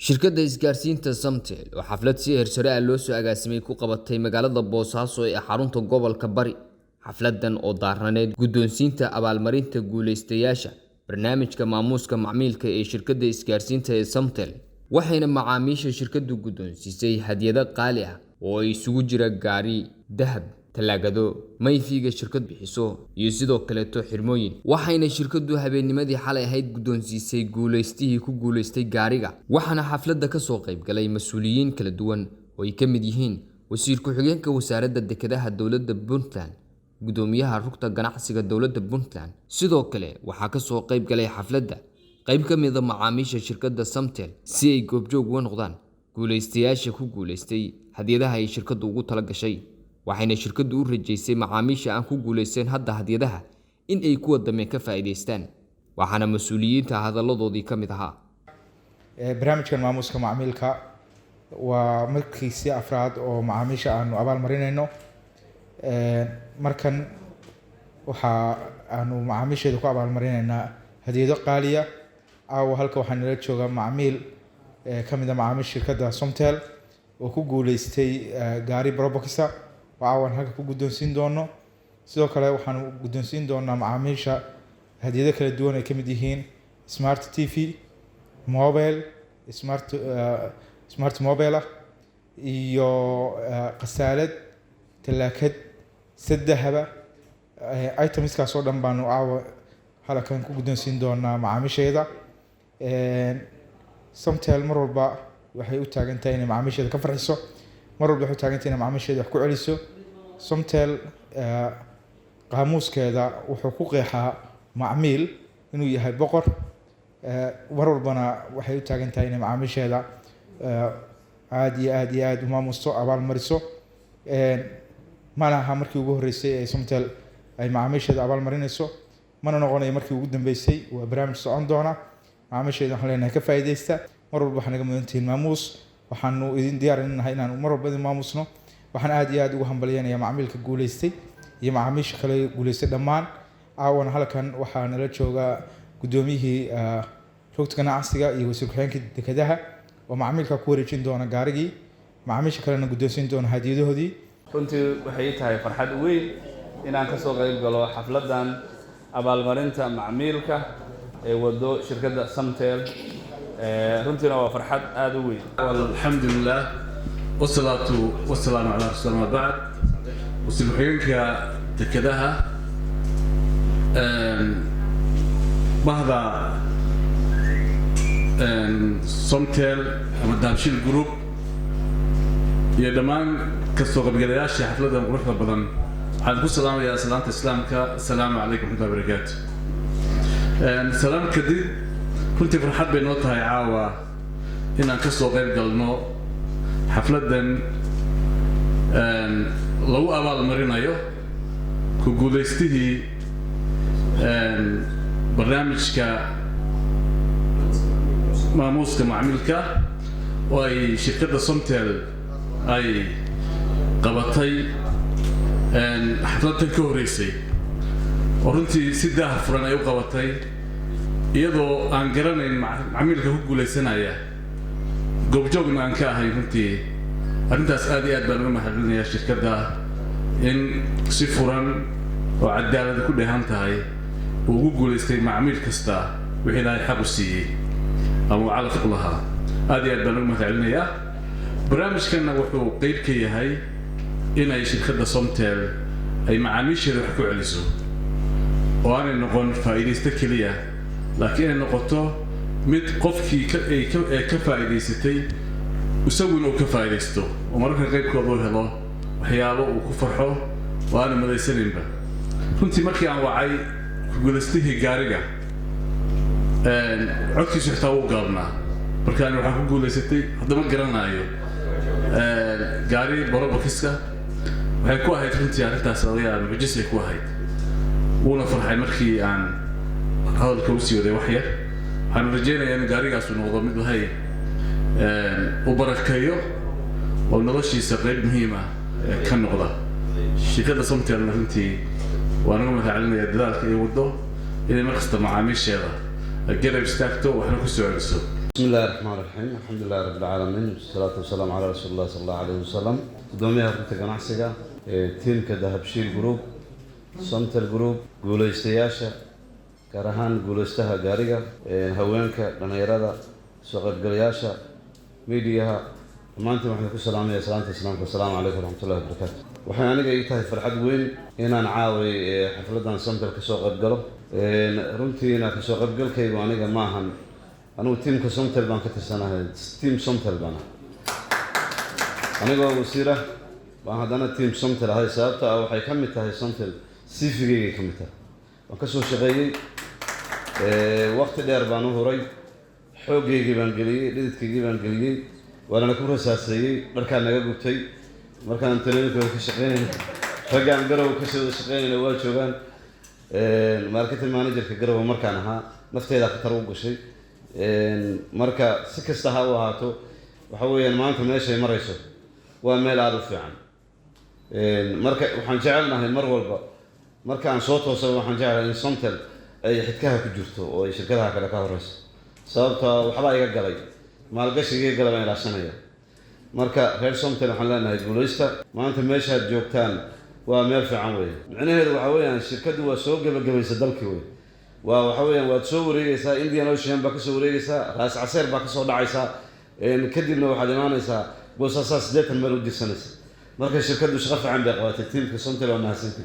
Shirkadda isgaarsiinta Somtel oo xaflad si heersare ah loo soo agaasimay ku qabatay magaalada Boosaaso ee xarunta gobolka Bari. Xafladan oo daarnayd guddoonsiinta abaalmarinta guuleystayaasha barnaamijka maamuuska macmiilka ee shirkadda isgaarsiinta ee Somtel, waxayna macaamiisha shirkaddu guddoonsiisay hadiyado qaali ah oo isugu jira gaari, dahab, talaagado, mayfiga shirkad bixiso iyo sidoo kaleeto xirmooyin. Waxayna shirkaddu habeennimadii xalay ahayd guddoonsiisay guuleystihii ku guuleystay gaariga. Waxaana xafladda ka soo qayb galay mas'uuliyiin kala duwan oo ay ka mid yihiin wasiir ku-xigeenka wasaaradda dekedaha dowladda Puntland, guddoomiyaha rugta ganacsiga dowladda Puntland. Sidoo kale waxaa ka soo qayb galay xafladda qayb ka mid ah macaamiisha shirkadda Somtel si ay goobjoog uga noqdaan guuleystayaasha ku guuleystay hadiyadaha ay shirkaddu ugu tala gashay. Waxayna shirkaddu u rajaysay macaamiisha aan ku guuleysan hadda hadiyadaha in ay kuwa dambe ka faa'iidaystaan. Waxaana mas'uuliyiinta hadalladoodii ka mid ahaa. Barnaamijkan maamuuska macmiilka waa markiisii afraad oo macaamiisha aanu abaal marinayno. Markan waxa aanu macaamiisheeda ku abaalmarinaynaa hadiyado qaaliya. Caawa halka waxaa nala jooga macmiil ka mid ah macaamiisha shirkadda Somtel oo ku guuleystay gaari Probox ah oo caawan halka ku guddoonsiin doono. Sidoo kale waxaanu guddoonsiin doonaa macaamiisha hadiyado kala duwan ay ka mid yihiin smart TV, mobile, smart mobile ah iyo qasaalad, talaakad, sadahaba. Items-kaas oo dhan baanu caawa halkan ku guddoonsiin doonaa macaamiisheeda. Somtel mar walba waxay u taagan tahay inay macaamiisheeda ka farxiso, mar walba waxay u taagan tahay inay macaamiisheeda wax ku celiso. Somtel qaamuuskeeda wuxuu ku qeexaa macmiil inuu yahay boqor. Mar walbana waxay u taagan tahay inay macaamiisheeda aada iyo aad iyo aada u maamusto, abaal mariso. Mana aha markii ugu horreysay ee Somtel ay macaamiisheeda abaal marinayso, mana noqonayo markii ugu dambeysay. Waa barnaamij socon doona. Macaamiisheeda waxaan leenahay ka faa'iidaysta. Mar walba waxaa naga mudan tihiin maamuus, waxaanu idin diyaarinahay inaanu mar walba idin maamusno. Waxaan aada iyo aada ugu hambalyeynaya macmiilka guuleystay iyo macaamiisha kale guuleystay dhammaan. Caawana halkan waxaa nala jooga guddoomiyihii rugta ganacsiga iyo wasiir ku-xigeenka dekedaha oo macmiilka ku wareejin doona gaarigii, macaamiisha kalena guddoonsiin doona hadiyadahoodii. Runtii waxay ii tahay farxad weyn inaan ka soo qayb galo xafladdan abaalmarinta macmiilka ee wado shirkadda Somtel. Runtiina waa farxad aada u weyn. الحمد لله والصلاة والسلام على رسول الله بعد. Wasiir ku-xigeenka dekedaha, bahda Somtel ama Dahabshiil Group iyo dhammaan kasoo qaybgalayaashii xafladdan quruxda badan, waxaan ku salaamayaa salaanta Islaamka: asalaamu calaykum waraxmatullahi barakaatu. Salaam kadib, runtii farxad bay noo tahay caawa inaan ka soo qayb galno xafladdan lagu abaalmarinayo ku guulaystihii barnaamijka maamuuska macmiilka oo ay shirkadda Somtel ay qabatay xafladdan ka horreysay, oo runtii si daah furan ay u qabatay iyadoo aan garanayn macmiilka ku guulaysanaya, goobjoogna aan ka ahay. Runtii arrintaas aad iyo aad baan uga mahadcelinayaa shirkadda in si furan oo cadaalad ku dheehan tahay uu ugu guulaystay macmiil kasta wixii Ilaahay xaq u siiyey ama uu calaf ku lahaa. Aad iyo aad baan uga mahadcelinayaa. Barnaamijkanna wuxuu qeyb ka yahay inay shirkadda Somtel ay macaamiisheeda wax ku celiso oo aanay noqon faa'iidaysto keliya, laakiin inay noqoto mid qofkii ay ee ka faa'iidaysatay isaguna uu ka faa'iidaysto oo mararka qaybkooda uu helo waxyaabo uu ku farxo oo aanu malaysaninba. Runtii markii aan wacay ku guulaystihii gaariga, codkiisu xitaa wuu gaabnaa. Markaan waxaa ku guulaysatay, haddama garanaayo, gaari Probox-ka, waxay ku ahayd runtii arrintaas adiga mucjisay ku ahayd, wuuna farxay markii aan hadalka usii waday wax yar. Waxaan rajaynayaa in gaarigaasu noqdo mid lahay u barakeeyo oo noloshiisa qayb muhiim ah ka noqda. Shirkadda Somtelna runtii waa naga mahadcelinaya dadaalka ay waddo inay markasta macaamiisheeda garab istaagto, waxna ku soo celiso. بسم الله الرحمن الرحيم، الحمد لله رب العالمين، والصلاة والسلام على رسول الله صلى الله عليه وسلم. Gudoomiyaha Rugta Ganacsiga, tiimka Dahabshiil Group, Somtel Group, guuleystayaasha, gaar ahaan guuleystaha gaariga, haweenka, dhalinyarada, soo qaybgalayaasha, miidiyaha, dhammaantiin waxaan ku salaamaya salaanta Islaamka: asalaamu calaykum waraxmatullahi wabarakaatu. Waxay aniga ii tahay farxad weyn inaan caaway xafladan Somtel kasoo qaybgalo. Runtiina kasoo qaybgalkaygu aniga ma ahan, anigu tiimka Somtel baan ka tirsanahay, team Somtel baan ahay. Anigoo wasiira baan haddana team Somtel ahay, sababta ah waxay ka mid tahay Somtel CV-gaygay ka mid tahay. Waan kasoo shaqeeyey, waqti dheer baan u huray, xooggaygii baan geliyey, dhididkaygii baan geliyey, waanana ku rasaaseeyey, dharkaan naga gubtay markaan talooyinkooda ka shaqeynayna. Raggaan Garowe kasoo wada shaqeynayna waa joogaan. Marketing managerka Garowe markaan ahaa nafteeda khatar u gashay. Marka si kasta ha u ahaato, waxa weeyaan maanta meeshay marayso waa meel aada u fiican. Marka waxaan jecelnahay mar walba marka aan soo toosaba, waxaan jeclahay in Somtel ay xidkaha ku jirto oo ay shirkadaha kale ka horeyso, sababta waxbaa iga galay, maalgashiga iga galay baan ilaashanaya. Marka reer Somtel waxaan leenahay guuleysta, maanta meeshaad joogtaan waa meel fiican weeye. Micnaheedu waxa weeyaan shirkaddu waa soo gebagabaysa dalkii wey. Waa waxa weeyaan waad soo wareegaysaa, Indian Ocean baa kasoo wareegaysaa, Raas Caseer baa kasoo dhacaysaa, kadibna waxaad imaanaysaa Boosaasaa 80 meel u jirsanaysa. Marka shirkaddu shaqo fiican bay qabatay. Tiimka Somtel waa mahadsantii.